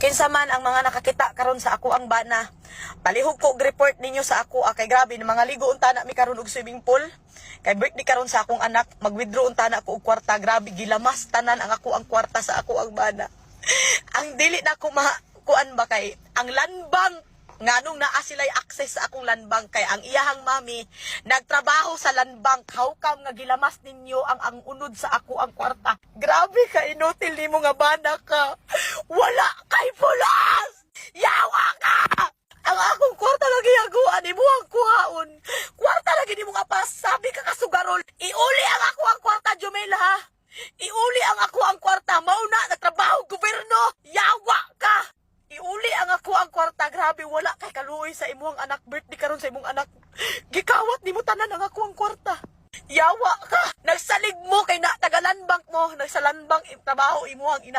Kinsa man ang mga nakakita karon sa ako ang bana, palihog ko og report ninyo sa ako ah, kay grabe na mga ligo unta na mi karon og swimming pool. Kay birthday karon sa akong anak, mag-withdraw unta na ako og kwarta. Grabe, gilamas tanan ang ako ang kwarta sa ako ang bana. Ang dili na ko ma kuan ba kay ang Landbank, nganong naa sila'y access sa akong Landbank, kay ang iyahang mami nagtrabaho sa Landbank? How come nga gilamas ninyo ang unod sa ako ang kwarta? Grabe ka inutil nimo nga bana ka. Wala kay pulos. Yawa ka. Ang akong kwarta lagi haguan, imo ang kuhaon. Kwarta lagi nimo nga pas. Sabi ka kasugarol. Iuli ang ako ang kwarta, Jumel, ha. Iuli ang ako ang kwarta. Mauna nagtrabaho gobyerno. Yawa ka. Iuli ang ako ang kwarta. Grabe, wala kay kaluoy sa imong anak. Birthday karon sa imong anak. Gikawat nimo tanan ang ako ang kwarta. Yawa ka. Nagsalig mo kay na taga Landbank mo. Nagsa Landbank trabaho imo ang inahan.